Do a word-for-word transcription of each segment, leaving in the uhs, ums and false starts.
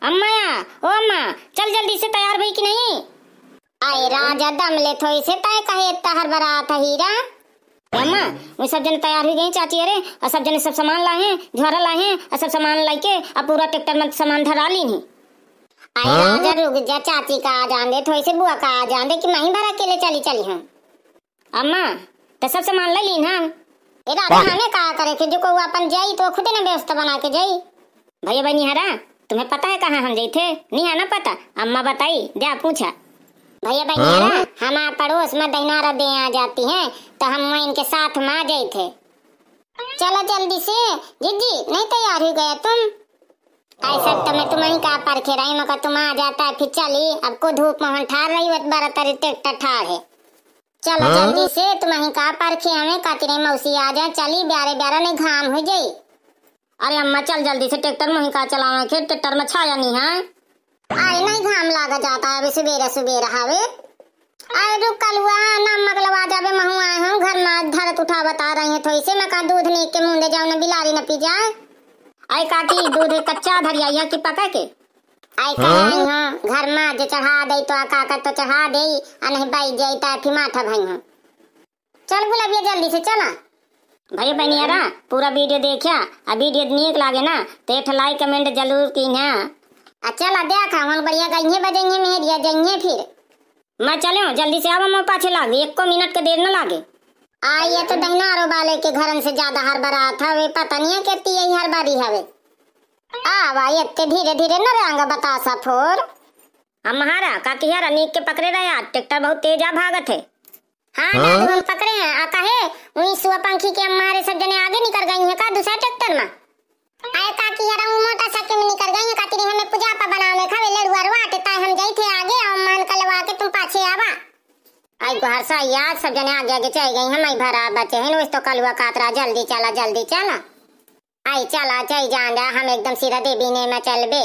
अम्मा या, ओ अम्मा, चल जल्दी से, तैयार भई कि नहीं? अरे राजा, दम ले थोड़ी से, तय कहे इतना हड़बड़ात है हीरा। अम्मा, उ सब जने तैयार हुई गई चाची, अरे, अउर सब जने सब सामान लाए हैं, झोरा लाए हैं, अउर सब सामान लाइके अब पूरा ट्रैक्टर में सामान धरा लीन ही। अरे हाँ? राजा, रुक जा, चाची का आ जान दे, थोड़ी से बुआ का आ जान दे कि मैं ही भरा के ले चली चली हूँ। अम्मा, त सब सामान ले लीन हम। ए राजा, हमें का करे के, जो को अपन जाई तो खुदे ना व्यवस्था बना के जाई। भैया बहिनी हरा, तुम्हें पता है कहाँ हम जाई थे? नहीं है ना पता, अम्मा बताई, द्या पूछा। भैया बहिनी हरा, हाँ? हमार पड़ोस में दहिनारा दे आ जाती हैं, तो हम वहीं इनके साथ में आ जाई थे। चलो जल्दी से, जिज्जी, नहीं तैयार हुई गया तुम? ऐसा तो मैं तुम्हें का परखे रही, मगर तुम आ जाता है, फिर चली। अब को धूप में हम ठार रही, वत बारह तारीख ट्रैक्टर ठार है। चलो हाँ? जल्दी से, तुम्हें का परखे हमें, काती रही मौसी आ जाए, चली, ब्यारे ब्यारा नहीं घाम हो जाई। अरे अम्मा, चल जल्दी से, ट्रैक्टर मोही का चलावे के, ट्रैक्टर में छाया नहीं है। आई नहीं घाम लागा जाता है अभी सुबेरा सुबेरा हवे। आई रुक कलुआ, नमक लवा जाबे, महू आए हम घर में धरत उठा बता रही है, थोड़ी से मैं का दूध नीक के मुंदे जाओ न बिलारी न पी जाए। आई काकी, दूध कच्चा धरी आई है कि पका के? आई हाँ? कहे आई हूँ, घर में जे चढ़ा दे तो आ काका तो चढ़ा दे, आ नहीं बाई जाई तो फिर माथा भई हूँ। चल गुलाबिया, जल्दी से चला। भैया बहिनी हरा, पूरा वीडियो देखिया, आ वीडियो नीक लागे ना तो एक ठो like comment जरूर कीन्हा। आ चला देखा, हम बढ़िया गइहे बजइहे मेहरिया जइहे फिर। मैं चले हूँ, जल्दी से आवा, मैं पाछे लागे, एको मिनट के देर न लागे। आ ये तो दहिनारो वाले के घरन से ज्यादा हड़बड़ात हवे, पता नहीं है केती यही हड़बड़ी हवे। आवा, एते धीरे धीरे न रंग बतासा फोर। अम्मा हरा, काकी हरा, नीक के पकड़े रहे, आज ट्रैक्टर बहुत तेज आ भागत है। हाँ, हाँ? दादू, हम पकड़े हैं। आ काहे, वही सुआ पंखी के अम्मा हरे सब जने आगे निकर गई हैं का दूसरा ट्रैक्टर में? आए काकी हरा, वो मोटरसाइकिल में निकर गई हैं, काती रही हमें पूजा पा बनावे खावे, लड़ुआ रवाटे, ताई हम जाई थे आगे और मान कलवा के तुम पाछे आवा। आई गोहर सा याद, सब जने आगे आगे चल गई, हम आई भरा बचे हैं, वैसे तो कलुआ कातरा, जल्दी चला, जल्दी चला। आई चला, चल जान दे, हम एकदम सीधा देवी ने में चलबे।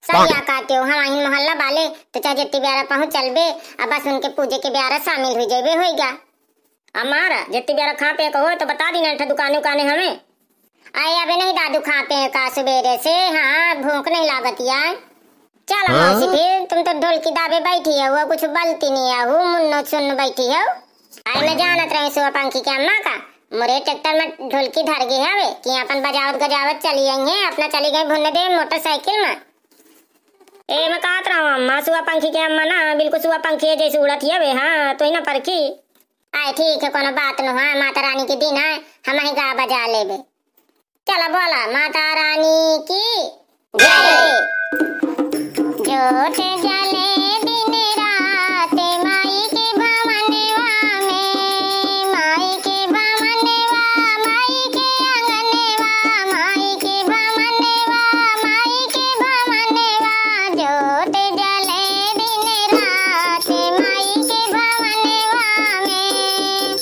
सही काटे हो, हम आहिन मोहल्ला वाले, तो चाहे जितनी ब्यारा पहुँच चलबे, अब बस उनके पूजे के ब्यारा शामिल हुई जेबे, होइगा। अम्मा हरा, जितनी ब्यारा खा पे कहो तो बता दी ना, दुकाने उकाने हमें। आए अबे नहीं दादू, खा पे का सुबेरे से, हाँ, भूख नहीं लागत यार। चल हाँ? मौसी, फिर तुम तो ढोलकी दाबे बैठी हो, वो कुछ बलती नहीं है, हूँ मुन्नो सुन्न बैठी हो। अरे मैं जानत रही सुआ पंखी के अम्मा का, मोरे ट्रैक्टर में ढोलकी धर गई हवे कि अपन बजावत गजावत चली आई हैं, अपना चली गई भुन दे मोटरसाइकिल में। ए, मैं कहत रहा हूँ अम्मा, सुआ पंखी के अम्मा ना बिल्कुल सुआ पंखी है जैसे उड़त ही हवे, हाँ, तो ही ना परखी। आए ठीक है, कोनो बात न हो, माता रानी के दिन है, हम ही गा बजा लेबे। चला बोला माता रानी की जय। जोत जले दिन रात माई के भवनवा में, माई के भवनवा, माई के अंगनवा, माई के भवनवा, माई के भवनवा। जोत जले दिन रात माई के भवनवा में।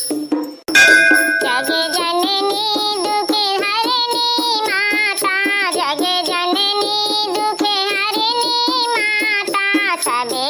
जग जननी दुख हरनी माता, जग जननी दुख हरनी माता, सबे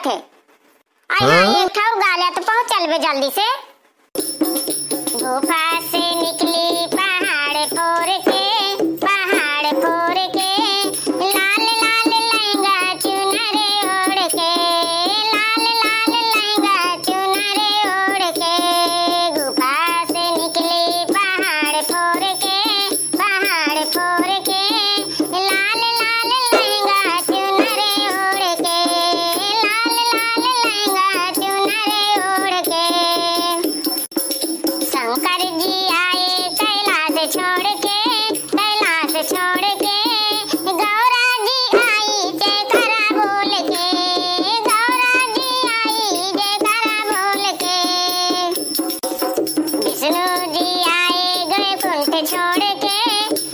थे। अरे हाँ? एक ठौर गा ले तो पहुँच चलबे जल्दी से। गुफा से निकली पहाड़ फोर के, पहाड़ फोर के, लाल लाल लहंगा चुनर ओढ़ के, लाल लाल लहंगा चुनर ओढ़ के। गुफा से निकली पहाड़ फोर के, पहाड़ फोर के, लाल लाल लहंगा चुनर ओढ़ के, लाल लाल लहंगा चुनर ओढ़ के। शंकर जी आए कैलाश छोड़ के, कैलाश छोड़ के, गौरा जी आई जयकारा बोल के, गौरा जी आई जयकारा बोल के। विष्णु जी आए वैकुंठ छोड़ के,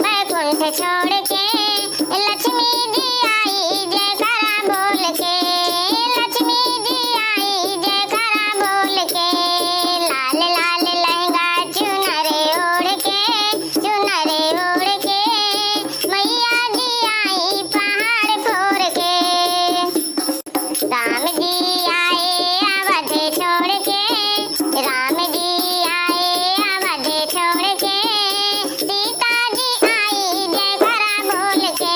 वैकुंठ छोड़ के, लक्ष्मी जी आई जयकारा बोल के, लक्ष्मी जी आई जयकारा बोल के। लाल लाल लहंगा चुनर ओढ़ के, चुनर ओढ़ के, मैया जी आई पहाड़ फोर के। राम जी आए अवध छोड़ के, राम जी आए अवध छोड़ के, सीता जी आई जयकारा बोल के,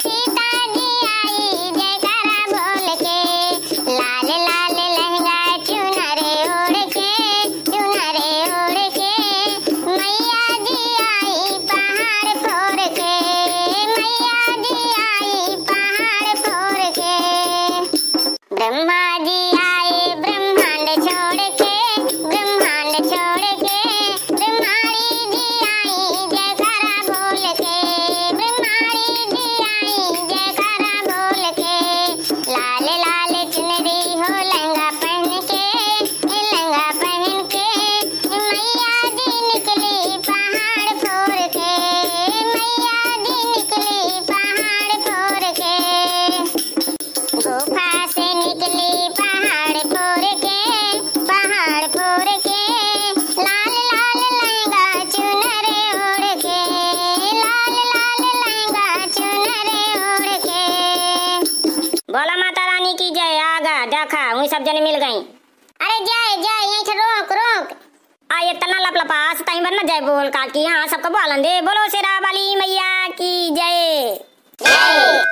सीता जी आई जयकारा बोल के। लाल लाल लहंगा चुनर ओढ़ के, चुनर ओढ़ के, मैया जी आई पहाड़ फोर के, मैया जी आई पहाड़ फोर के। ब्रह्मा जी आए ब्रह्मांड छोड़ के, ब्रह्मांड छोड़ के, ब्रह्माणी जी आई जयकारा बोल के, ब्रह्माणी जी आई जयकारा बोल के। लाल लाल चुनरी हो लहंगा पहन के, लहंगा पहन के, मैया जी निकली पहाड़ फोर के, मैया जी निकली पहाड़ फोर के। गुफा से निकली पहाड़ फोर के, पहाड़ फोर के, लाल लाल लहंगा चुनर ओढ़ के, लाल लाल लहंगा चुनर ओढ़ के। बोला माता रानी की जय। आगा देखा, वही सब जने मिल गई। अरे जय, जय, यहीं से रोक, रोक। आ, इतना लपलपास तहीं भर न जय बोल काकी, हाँ, सबको बोलन दे, बोलो शेरा वाली मैया की जय। जय।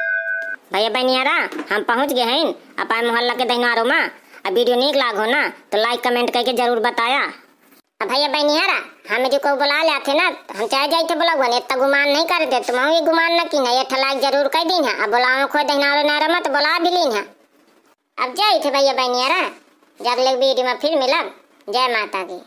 भैया बहनियारा, हम पहुँच गए हैं अपाय मोहल्ला के दहिनारो मा। अब video नीक लाग हो ना, तो like comment करके जरूर बताया। अब भैया बहनियारा, हमें जो कोई बुला ले आथे ना, हम चाहे जाई थे बुलावन, इतना गुमान नहीं कर दे, तुम ये गुमान न की ना, ये ठा like जरूर कर दीन है। अब बुलाओ कोई दहिनारो नारो मा, तो बुला भी लीन है। अब जाई थे भैया बहनियारा, जब अगले video मा फिर मिलब। जय माता की।